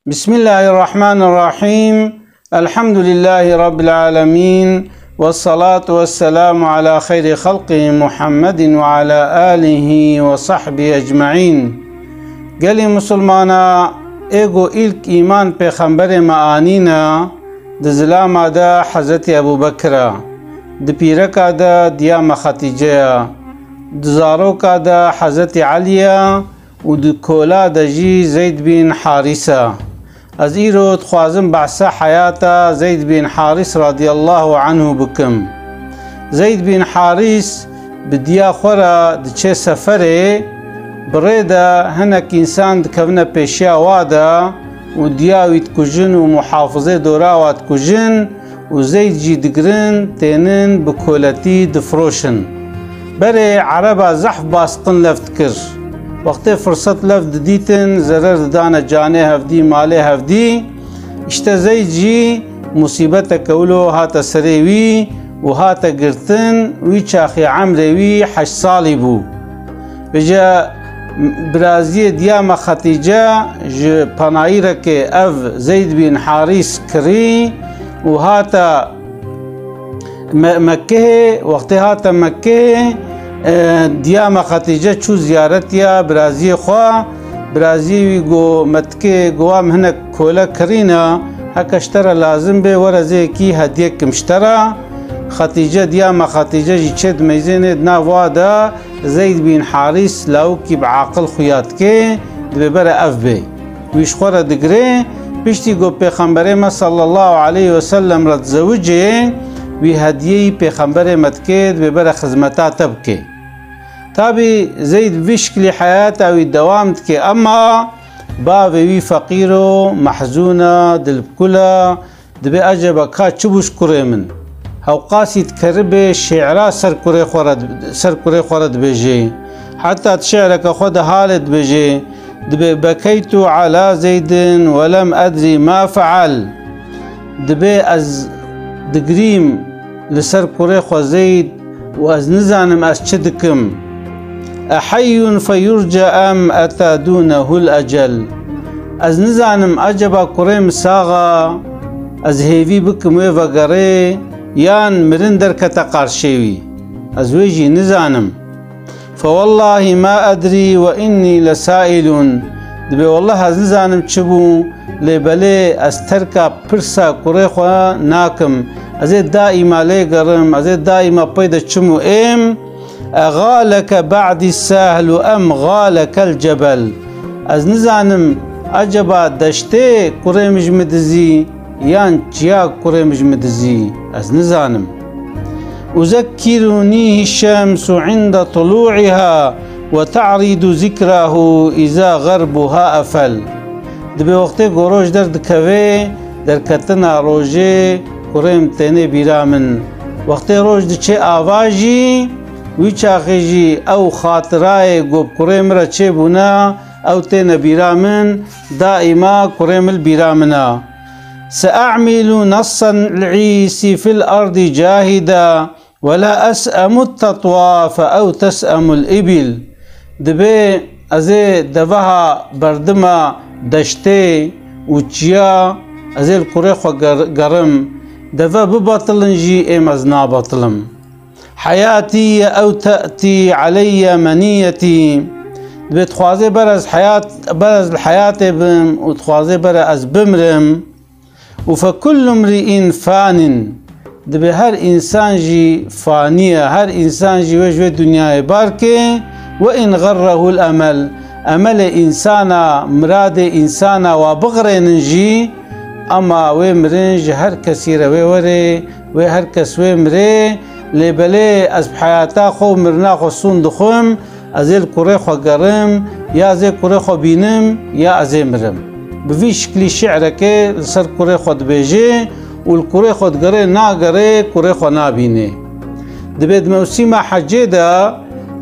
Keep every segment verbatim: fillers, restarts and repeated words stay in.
Bismillahirrahmanirrahim. Elhamdülillahi Rabbil alemin. Ve salatu ve selamu ala hayri halqi Muhammedin ve ala alihi ve sahbihi ecmaîn. Gelî Musulmana, ê ku îlk îman Pêxemberê me anîne, di zilama de Hezretî Ebû Bekir e, di pîreka de diya me Xetîce ye, di zaroka de Hezretî Elî ye, û di kola de jî Zeyd bin Harîs e. Ez îro dixwazim behsa heyata Zeyd bin Harîs radiyallahu anhu bikim. Zeyd bin Harîs bi diya xwe re diçe seferê, bi rê de hinek însan dikevine pêşiya wa de û diya wî dikujin û muhafizê dora wa dikujin, û Zeyd jî digirin, tênin bi koletî difiroşin. Berê Ereba zehf basqin left dikir. Wextê firset left didîtin, zerer didane canê hevdî, malê hevdî. Îşte Zeyd jî musîbeteke wilo hate serê wî û hate girtin, wî çaxî emrê wî heşt salî bû. Vêce biraziyê diya me Xetîce ji panayîrekê ev Zeyd bin Harîs kirî û hate Me-, Mekkehê, wextê hate Mekkehê, e, diya me Xetîce çû ziyaretiya biraziyê xwe. Biraziyê wî got, Metkê, got, "Em hinek kole kirîne, heke ji te re lazim bê, were zêkî hediyek kim ji te re." Xetîce, diya me Xetîce jî çê dimeyzênê di nav wa de, Zeyd bin Harîs lawikî bi aqil xuya dike, dibê bere ev bê. Wî ji xwe re digire, piştî ku Pêxemberê me sallallahu aleyhi ve sellem re dizewicê, wî hediyeyî Pêxemberê me dike, dibê bere xizmeta te bike. Tabî Zeyd bi vî şiklî heyata wî dewam dike, ema bavê wî feqîr o, mehzûn e, dilbikul e, Dibê eceba ka çi bû ji kurê min? Hewqasî dikeribê şê'ra ser kurê xwe re, ser kurê xwe re dibêjê. Heta di şe'reke xwe de halê dibêjê, dibê, "Bekeytu ala Zeydin ve lem edrî ma feal." Dibê ez digirîm li ser kurê xwe Zeyd, û ez nizanim ez çi dikim. Eheyyun feyurce em eta dûnehul ecel. Ez nizanim eceba kurê min sax a, ez hêvî bikim wê vegerê, yan mirin derkete qarşê wî. Ez wê jî nizanim. Fewellahî ma edrî ve innî lesaîlun. Dibê, "Wellah ez nizanim çi bû, lê belê ez terka pirsa kurê xwe nakim. Ez ê daîma lê gerim, ez ê daîma pey de çim û êm. Egaleke ba'dî sehlu em galekel cebel." Ez nizanim, eceba deştê kurê min ji min dizî, yan çiya kurê min ji min dizî, ez nizanim. Uzekkirûnî şemsu inde tulû'iha ve ta'rîdu zikrahu îza xerbuha efel. Dibê wextê ku roj derdikeve, derketina rojê kurê min têne bîra min. Wextê roj diçe ava jî, wî çaxê jî ew xatirayê ku bi kurê min re çêbûne, ew têne bîra min, daîma kurê min li bîra min e. Se'amilu nassan l'îsî fil ardî cahida, ve la es'emu tetwafe ew tes'emul îbil. Dibê ez ê deveha berdima deştê û çiya, ez ê li kurê xwe ger-, gerim. Deve bibetilin jî êm ez nabetilim. Heyatî ye ew te'tî aleyye meniyetî. Dibê dixwazê ber ez heyat, ber ez li heyatê bim û dixwazê ber ez bimrim. Û fekullu mri'in fanin. Dibê her însan jî fanî ye, her însan jî wê ji wê dinyayê bar ke. Ve in xerrehul emel. Emelê însana, miradê însana wa bixirênin jî, ema wê mirin ji her kesî re wê were, wê her kes wê mire, lê belê ez bi heyata xwe û mirina xwe sûn dixwim, ez ê li kurê xwe gerim, ya ez ê kurê xwe bînim, ya ez ê mirim. Bi vî şiklî şi'rekê li ser kurê xwe dibêje û li kurê xwe digere, nagere, kurê xwe nabîne. Dibê di mewsîma hecê de,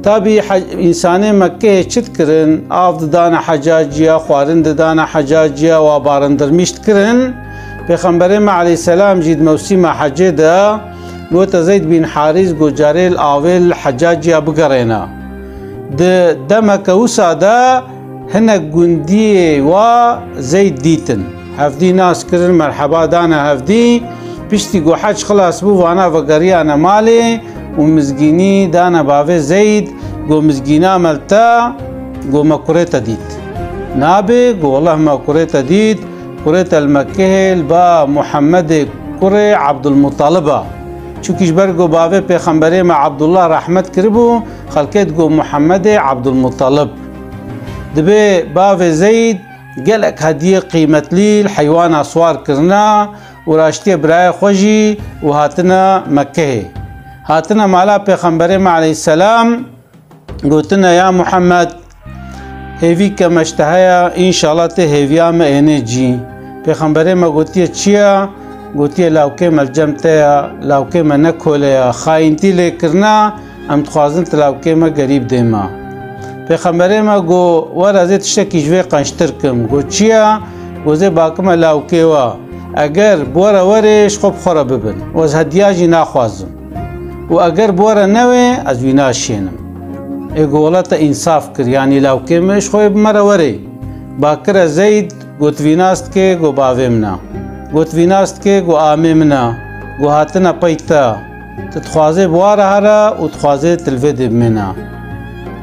tabî he-, însanê Mekkeyê çi dikirin? Av didane heca ciya, xwarin didane heca ciya, wa barindirmîş dikirin. Pêxemberê me aleyhisselam jî di mewsîma hecê de gote Zeyd bin Harîs, got, "Carê li avê li heca ciya bigerêne." Di demeke wisa de Hinek gundiyê wa Zeyd dîtin. Hevdî nas kirin, merheba dane hevdî. Piştî ku hec xilas bû, vana vegeriyane malê û mizgînî dane bavê Zeyd, got, "Mizgîna me li te, got, me kurê te dît." "Nabê?" Got, "Wellah me kurê te dît, kurê te li Mekkehê li ba Muhemmedê kurê Ebdulmutalib a." Çunkî ji ber ku bavê Pêxemberê me Ebdullah rehmet kiribû, xelkê digot Muhemmedê Ebdulmutalib. Dibê bavê Zeyd gelek hediyê qîmetlî li heywana siwar kirina û raştiye birayê xwe jî û hatine Mekkehê. Hatine mala Pêxemberê me aleyhisselam, gotine, "Ya Muhammed, hêvîke me ji te heye, înşallah tê hêviya me ênê cî." Pêxemberê me gotiye, "Çi ye?" Gotiye, "Lawkê me li cem te ye, lawkê me ne kole ye, xayîntî lê kirina, em dixwazin tu lawkê me gerî bidê me." Pêxemberê me got, "Were ez ê tiştekî ji vê qençtir kim." Got, "Çi ye?" Got, "Ez ê bakime lawkê we. Eger bi we re werê, ji xwe bi xwe re bibin. Û ez hediya jî naxwazim. Û eger bi we re newê, ez wî naşênim." Ê got, "Wela te însaf kir, yanî lawkê me ji xwe bi me re werê." Bakire Zeyd, got, "Vî nas dikê?" Got, "Bavê min e." Got, "Vî nas dikê?" Got, "Amê min e." Got, "Hatine pey te. Tu dixwazê bi wa re here û dixwazê tu li vê dê bimêne."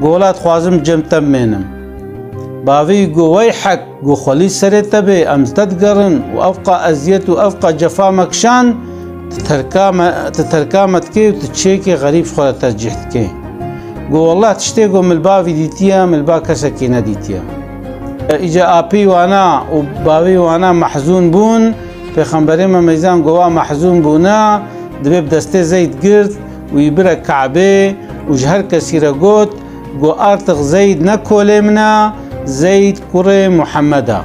Got, "Wela dixwazim cem te bimênim." Bavê wî got, "Wey hek." Got, "Xwelî serê te bê, em li te digerin û evqa eziyet û evqa cefa me kişand, tu terka me, tu terka me dikê û tu çêkê xerîb ji xwe re tercîh dikê." Got, "Wallah tiştê ku min li bavî dîtiye, min li ba kesekî nedîtiye." Îca apî wana û bavî wana mehzûn bûn, Pêxemberê me meyzan ku wa mehzûn bûne, dibê bi destê Zeyd girt û wî bire Kabê û ji her kesî re got, got, "Artix Zeyd ne kolê min e, Zeyd kurê Muhammed e."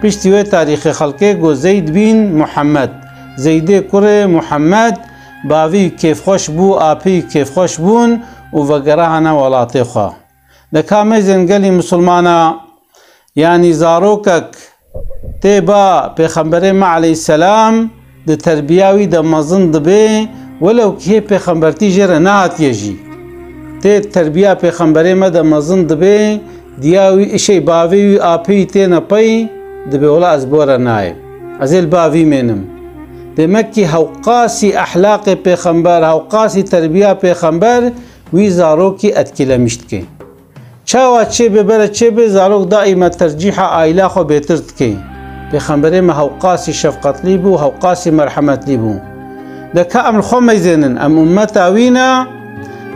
Piştî wê tarîxê xelkê got, "Zeyd bîn Muhammed." Zeydê kurê Muhammed, bavî kêfxweş bû, apî kêfxweş bûn û vegerahane welatê xwe. De ka meyzên gelî misilmana, yanî zarokek tê ba Pêxemberê me aleyhisselam di terbiya wî de mezin dibê, welew ki hê pêxembertî jê re nehatiye jî. Tê terbiya Pêxemberê me de mezin dibê, diya wî, işê bavê wî, apê wî têne pey, dibê, "Wela ez bi we re nayêm. Ez ê li ba vî mênim." Demek ki hewqasî ehlaqê Pêxember, hewqasî terbiya Pêxember wî zarokî etkîlemîş dike. Çawa çêbe bere çêbe, zarok daîma tercîha aîla xwe bêtir dike. Pêxemberê me hewqasî şefqetlî bû, hewqasî merhemetlî bû. De ka em li xwe meyzênin, em ummeta wî ne,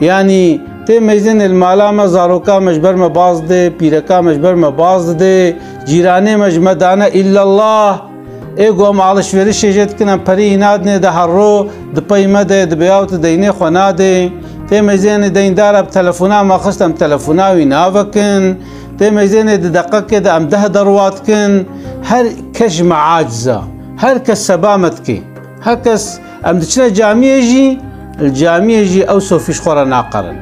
yanî tê meyzênê li mala me, zaroka me ji ber me baz dê, pîreka me ji ber me baz didê, cîranê me ji me dane îllallah. Ê ku em alişverişê jê dikin, em perî nadinê, de her ro di pey me de, di bêya û tu deynê xwe nadê. Tê meyzênê deyndar e, bi telefona me xist, em telefona wî navekin. Tê meyzênê di deqekê de em deh derwa dikin. Her kes ji me aciz e. Her kes seba me dike. Her kes, em diçine camiyê jî, li camiyê jî ew sofî ji xwe re naqerin.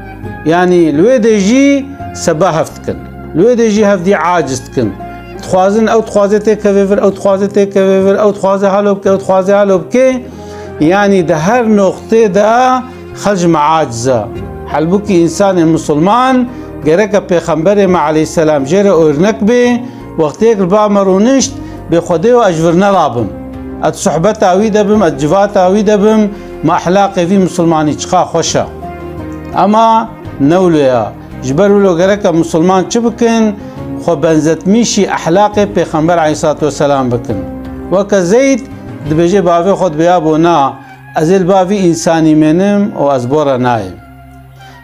Yanî li wê dê jî seba hev dikin. Li wê dê jî hevdî aciz dikin. Dixwazin, ew dixwaze têkeve vir, ew dixwaze têkeve vir, ew dixwaze halo bike, ew dixwaze halo bike. Yanî di her noqtê de xelk ji me aciz e. Halbûkî însanê misilman gereke Pêxemberê me aleyhisselam jê re örnek bê, wextê yek li ba me rûnişt, bê Xwedê û ez ji vir nelabim. Ez sohbeta wî de bim, ez civata wî de bim, ma ehlaqê vî misilmanî çiqa xweş e. Ema ne wilo ye. Ji ber wilo gereke misilman çi bikin? Xwe benzetmîşî ehlaqê Pêxember aleyhissalatu vesselam bikin. Weke Zeyd dibêje bavê xwe dibê, "Ya bo na, ez ê li ba vî însanî mênim û ez bo re nayêm."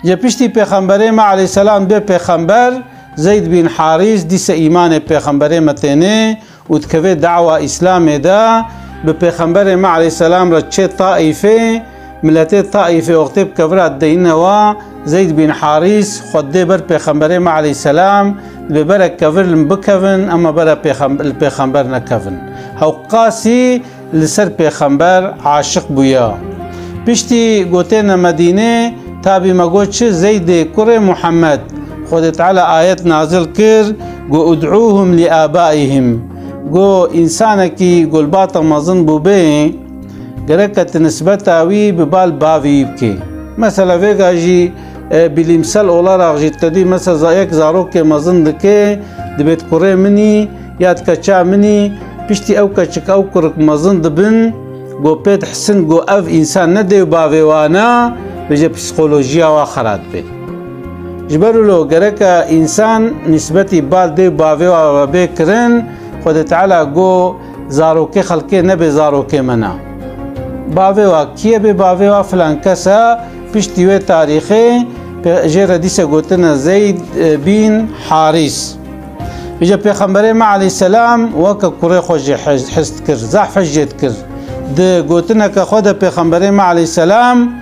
Ji piştî Pêxemberê me aleyhisselam bê pêxember, Zeyd bin Harîs dîse îmanê Pêxemberê me tênê û dikeve dawa Îslamê de, bi Pêxemberê me aleyhisselam re çê Taîfê, miletê Taîfê wextê bi kevira dideyine wa, Zeyd bin Harîs xwe didê ber Pêxemberê me aleyhisselam, dibê bere kevir li min bikevin, ema bere pêxem-, li Pêxember nekevin. Hewqasî li ser Pêxember aşiq bûya. Piştî gotêne Medînê, tabî me got çi, Zeydê kurê Muhammed. Xwedê Teala ayet nazil kir, got, "Ud'ûhum li abaihim." Got, însanekî golbata mezin bûbê, gereke tu nisbeta wî bi bal bavî wî bikê. Mesela vêga jî, e, bilîmsel olarak jî te dî, mesela za-, yek zarokê mezin dike, Dibêt kurê min î ya di keça min î, piştî ew keçik, ew kurik mezin dibin, go pê dihisin, go ev însan ne dê û bavê wan e, vêce psîkolojiya wa xera dibe. Ji ber wilo gereke însan nîsbetî bal dê û bavê wa ve bê kirin, Xwedê Teala go zarokê xelkê nebe zarokê me ne. Bavê wa kî ye bê bavê wa filan kes e, piştî wê tarîxê pe-, jê re dîse gotine Zeyd, e, bîn Harîs. Îca Pêxemberê me aleyhisselam weke kurê xwe jê hez-, hez dikir, zehf hez jê dikir. Di gotineke xwe de Pêxemberê me aleyhisselam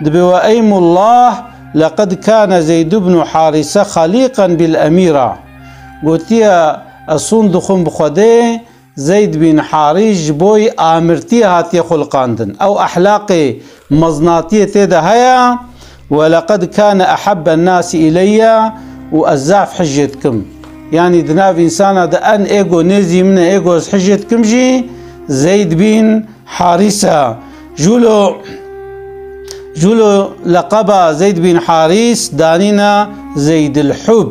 dibê we eymullah, leqed kane Zeyd ibnu Harise xalîqen bil emîra. Gotiye, ez sûnd dixwim bi Xwedê, Zeyd bîn Harîs ji bo amirtiyê hatiye xuliqandin. Ew ehlaqê mezinatiyê tê de heye, we leqed kane ehebben nasi ileyye û ez zaf hijê dikim. Yanî di nav însana de en êgo nêzî min e, êgo ez hijê dikim jî Zeyd bîn Harîs e. Jûlo, jûlo leqeba Zeyd bîn Harîs danîne Zeydil Hub.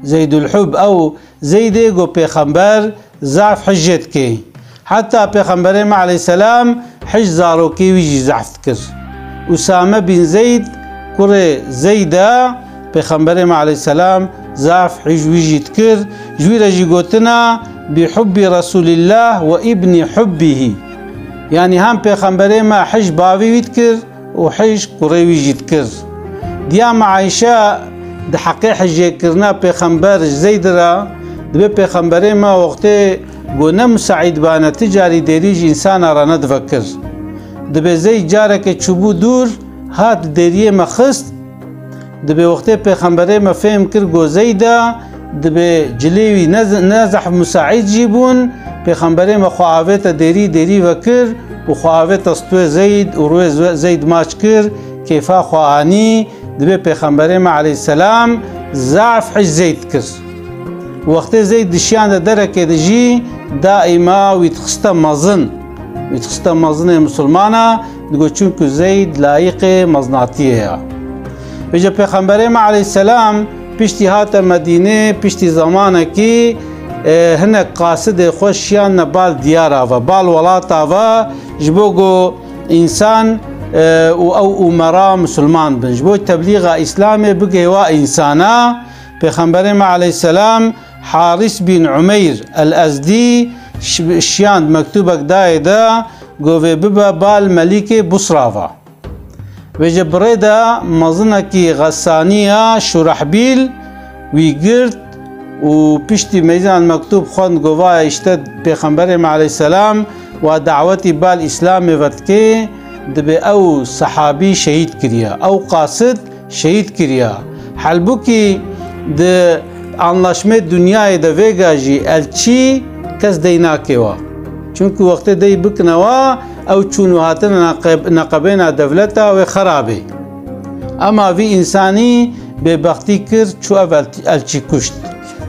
Zeydul Hub, ew Zeydê go pêxember zaf hijê dikê. Heta Pêxemberê me aleyhisselam hij zarokê wî jî zaf dikir. Usame bîn Zeyd, kurê Zeyd e, Pêxemberê me aleyhisselam zaf hij wî jî dikir. Ji wî re jî gotina, bi hubbi Resulillah ve ibni hubbihi. Yanî hem Pêxemberê me hij bavê wî dikir, û hij kurê wî jî dikir. Diya me Ayşe di heqê hijêkirina Pêxember ji Zeyd re, dibê Pêxemberê me wextê go ne musaîd bane, ti carî dêrî ji însana re nedivekir. Dibê Zeyd careke çûbû dûr, hat dêriyê me xist, Dibê wextê Pêxemberê me fêm kir go Zeyd e, dibê cilê wî ne, ne zehf musaîd jî bûn, Pêxemberê me xwe avête dêrî, dêrî vekir û xwe avête stûyê Zeyd û rûyê Ze-, Zeyd maç kir, kêfa xwe anî, dibê Pêxemberê me aleyhisselam zaf hij Zeyd kir. Wextê Zeyd di şiyan de derekê de jî daîma wî dixiste mezin. Wî dixiste mezinê misilmana, digot, çunku Zeyd layiqê mezinatiyê ye. Vêce Pêxemberê me aleyhisselam piştî hate Medînê, piştî zemanekî, e, hinek qasidê xwe şiyandine bal diyara ve, bal welata ve, ji bo ku însan, e, û ew umera misilman bin. Ji bo teblîxa Îslamê bigihê wa însana, Pêxemberê me aleyhisselam Haris bin Umeyr el-Ezdî şi-, şiyand mektubek dayê de, govê bibe bal Melîkê Busra ve. Vêce bi rê de mezinekî Xesanî ya Şurehbîl wî girt û piştî meyzan mektub xwend, govaye, îşte Pêxemberê me aleyhisselam wa dawetî bal Îslamê ve dikê, dibê ew sehabî şehîd kiriye. Ew qasid şehîd kiriya. Halbûkî di anlaşmê dinyayê de vêga jî elçî kes dey nake wa. Çunku wextê dey bikine wa, ew çûn û hatina neqeb-, neqebêna dewleta wê xerabê. Ema vî însanî bêbextî kir, çû ev el-, elçî kuşt.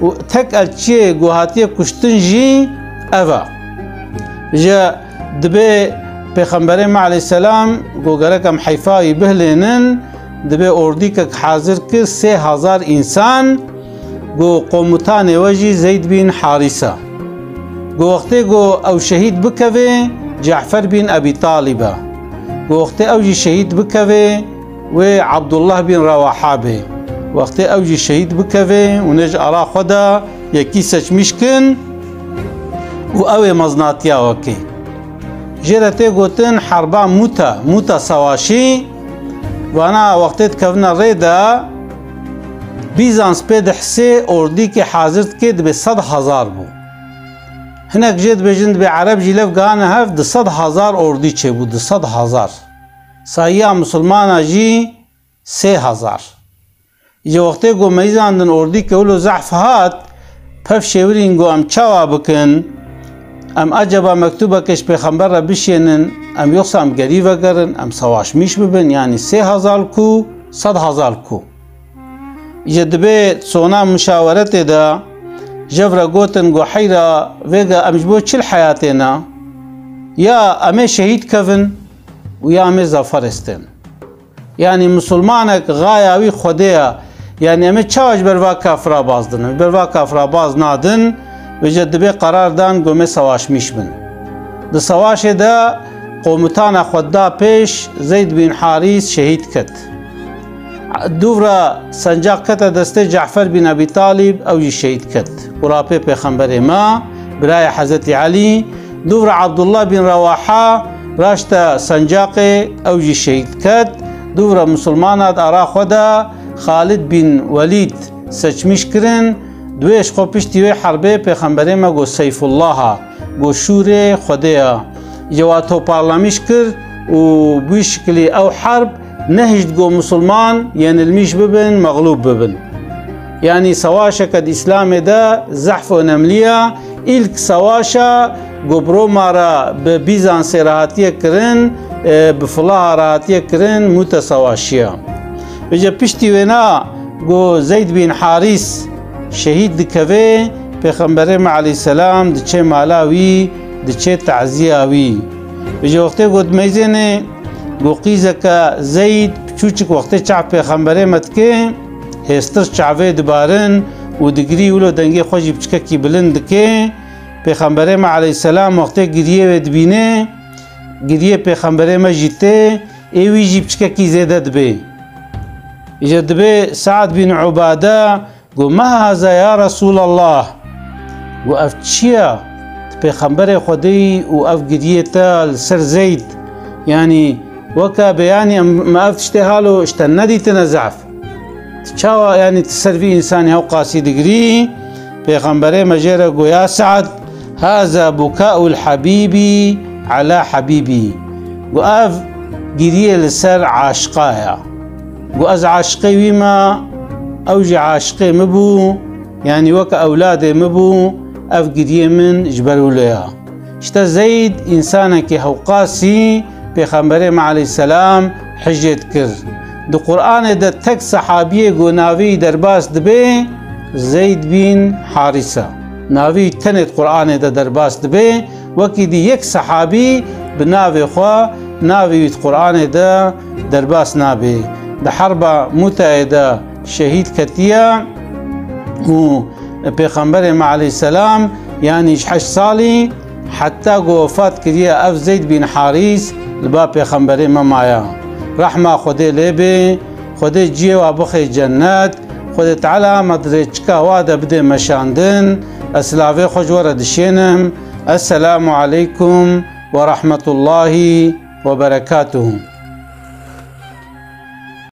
Û tek elçiyê ku hatiye kuştin jî ev e. Ji dibê Pêxemberê me aleyhisselam ku gerek em heyfa wî bihilênin, dibê ordîkek hazir kir, sê hezar însan, ku komutanê we jî Zeyd bin Harîs e. Ku wextê ku ew şehîd bikevê, Cafer bin Ebî Talîb e. Ku wextê ew jî şehîd bikevê, wê Abdullah bin Rewaha bê. Wextê ew jî şehîd bikevê û nê ji ara xwe de yekî seçmîş kin û ew ê mezinatiya we kê. Jê re tê gotin herba Mûte, Mûte Sewaşî. Vana wextê dikevine rê de, Bîzans pê dihisê, ordîkê hazir dikê, dibê sed hezar bû. Hinek jê dibêjin, dibê Ereb jî lev gihane hev, di sed hezar ordî çêbû, di sed hezar. Sayiya misilmana jî sê hezar. Îca wextê ku meyzandin ordî ke wilo zehf hat, pev şêwirîn ku em çawa bikin? Em acaba mektubeke ji Pêxember re bişênin, em yoxsa em gerî vegerin, em sewaşmîş bibin, yanî sê hezar ku, sed hezar ku? Îca dibê sona muşaweretê de jev re gotin ku heyra vêga em ji bo çi li heyatê ne? Ya em ê şehîd kevin û ya em ê zafer estên. Yanî misilmanek xaya wî Xwedê ye. Yani em ê çawa ji ber va kafira baz din? Ji ber va kafira baz nadin, vêce dibê qerar dan ku me savaşmîş bin. Di savaşê de komutana xwe da pêş, Zeyd bin Harîs şehîd ket. Dûvra sencaq kete destê Cafer bin Ebî Talîb, ew jî şehîd ket. Kurapê pêxemberê me, birayê Hezretî Elî, dûvra Abdullah bin Rewaha raşte sencaqê, ew jî şehîd ket. Dûvra misilmana di ara xwe de Xalid bin Welîd seçmîş kirin. Duê ji xwe piştî wê herbê pêxemberê me got Seyfullah a, got şûrê Xwedê ya. Cewa toparlamîş kir û bi wî şikilî ew herb nehişt got misilman yenilmîş bibin, mexlûb bibin. Yanî savaşeke di Îslamê de zehf û önemli ye. Îlk savaşa ku bi Roma re bi Bîzansê re hatiye kirin, e, bi Filaha re hatiye kirin, Mûte savaşiya. Vêce piştî wêna ku Zeyd bin Harîs şehîd dikeve, Pêxemberê me aleyhisselam diçe mala wî, diçe taziya wî. Vêce wextê ku dimeyzêne, ku qîzeke Zeyd piçûçik wextê çav pêxemberê me dike, hêstir çavê dibarin û digirî, wilo dengê xwe jî piçkekî bilind dike. Pêxemberê me aleyhisselam wextê giriyê wê dibîne, giriyê pêxemberê me jî tê, ê wî jî piçkekî zêde dibe. Îje dibê Sa'd bin Ubade, got, "Ma haza ya Resûlallah?" Got, "Ev çi ye? Tu pêxemberê Xwedê yî û ev giriyê te li ser Zeyd? Yanî weke beyanî em, me ev tiştê halo ji te nedîtine zehf. Tu çawa, yanî tu ser vî însanî hewqasî digirî?" Pêxemberê me jê re got, "Ya Sa'd, haza buka'ul habîbî ala habîbî." Got, "Ev giriyê li ser aşiqa ye." Got, "Ez aşiqê wî me, ew jî aşiqê min bû, yanî weke ewladê min bû, ev giriyê min ji ber wilo ye." Îşte Zeyd însanekî hewqasî Pêxemberê me aleyhisselam hicê dikir. Di Qur'anê de tek sehabiyê ku navê wî derbas dibe, Zeyd bin Harîs e. Navê wî tenê di Qur'anê de derbas dibe, wekî dî yek sehabî bi navê xwe, navê wî di Qur'anê de derbas nabe. Di herba Mûteyê de şehîd ketiye û Pêxemberê me aleyhisselam, yanî ji heşt salî heta ku wefat kiriye, ev Zeyd bin Harîs li ba Pêxemberê me maya. Rehma Xwedê lê bê, Xwedê ciyê wa bixê cennet, Xwedê Teala me di rêçika wa de bidê meşandin. Ez silavê xwe ji we re dişênim. Esselamu aleykum ve rahmetullahi ve berekatuhu.